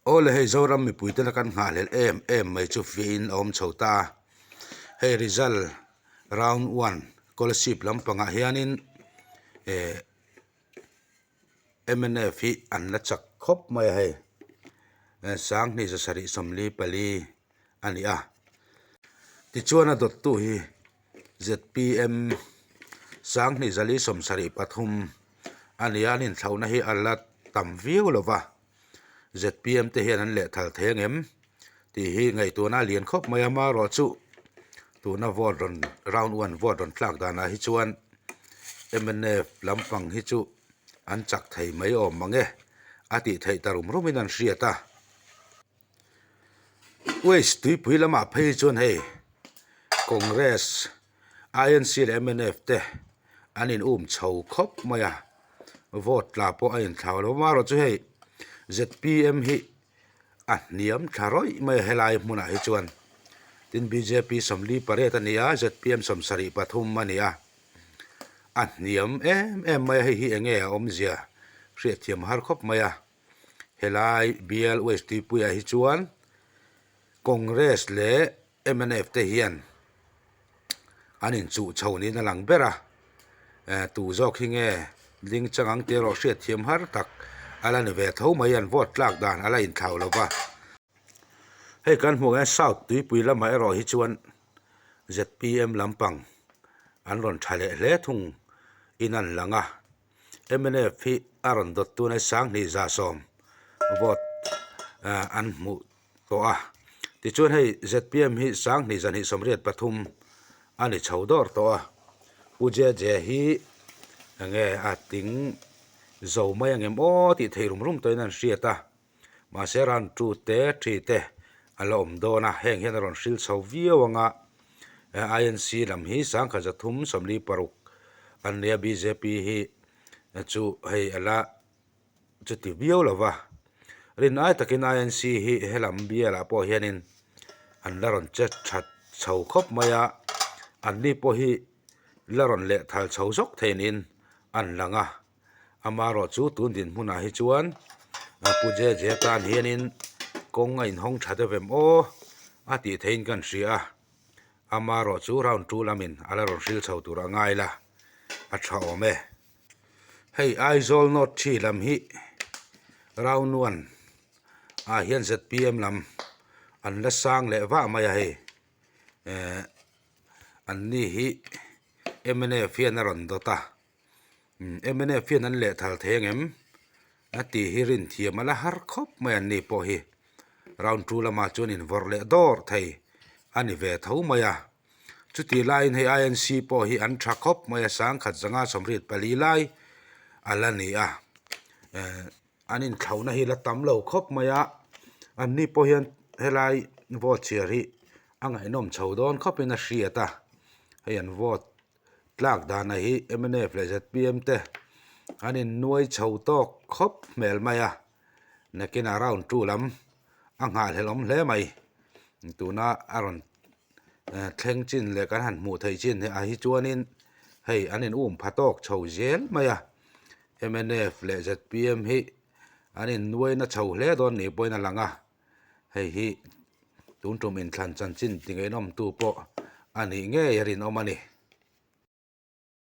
Aw le hei Zoram mipuite la kan nghahhlelh em em mai chu fiahin a awm chho ta a, hei result round one scholarship lampangah hianin eh mnf hi an la chak khawp mai a hei 2 7 44 a ni a, tichuan a dawttu hi zpm 2 4 73 a ni a, an inthlauhna hi a la tam viau lo va. Zpm te hian an lehthal thei ang em tih hi ngaihtuahna a lian khawp mai a amaherawhchu tuna vote rawn round one vote rawn tlak danah hi chuan mnf lampang hi chu an chak thei mai awm mang e a tih theih ta rum rum in an hriat a. Waste tuipui lamah phei chuan hei Congress INC leh mnf te an in um chho khawp mai a vote tla pawh a inthlau lo amaherawh chu hei zpm hi a hniam thla rawih mai a helai hmunah hi chuan tin bjp 48 a ni a zpm 73 a ni a a hniam em em mai a hei hi eng nge a awmzia hriatthiam har khawp mai a helai bial west tuipuiah hi chuan congress leh mnf te hian an inchuh chho niin a lang ber a eh tu zawk hi nge ding chang ang tih erawh hriatthiam har tak a la ni ve tho mai an vote tlak dan a la inthlau lo va. Hei kan hmuh ang hian south tuipui lamah erawh hi chuan zpm lampang an rawn tha leh hle thung in an lang a mnf hi a rawn dawt tun a 2110 vote an hmuh tawh a tichuan hei zpm hi 2283 a ni chho dawr tawh a Pu JJ hi enge a tling zo mai ang em aw tih theih rum rum tawhin an hriat a mahse ran tu te thi te a la awm dawn a heng hian a rawn hril chho viau ang a INC lam hi 1346 an nia bjp hi chu hei a la Chuti viau lo va, rin ai takin INC hi helam bialah pawh hianin an la rawn che that chho khawp mai a, anni pawh hi la rawn lehthal chho zawk thei niin an lang a, amaherawh chu tun dinhmunah hi chuan Pu JJ tan hianin kawng a inhawng tha deuh em aw a tih theihin kan hria a, amaherawh chu round two lamin a la rawn hril chho tur a ngai la, a tha awm e. Hei Aizawl North thi lam hi round one ah hian zpm lam an la sang leh vah mai a hei ehh an ni hi mnf hian a rawn dawt a mnf hian an lehthal thei ang em a tih hi rin thiam a la har khawp mai an ni pawh hi round two lamah chuan invawrh leh dawr thei a ni ve tho mai a. Chutih laiin hei INC pawh hi an tha khawp mai a, 1584 lai a la ni a, eh an inthlauhna hi la tam lo khawp mai a, anni pawh hian helai vote chhiar hi a ngaihnawm chho dawn khawpin a hriat a, hei an vote tlak dana hi mnf leh zpm te an innuai chho tawk khawp hmel mai a, nakinah round two lam a nghahhlelh awm hle mai, tuna a rawn thleng chin leh kan han hmuh theih chin ah hi chuanin hei an in um pha tawk chho zel mai a mnf leh zpm hi an in nuai na chho hle dawn ni pawhin a lang a hei hi tun tum inthlan chanchin ti ngaihnawm tu pawh a nih ngei a rinawm a ni.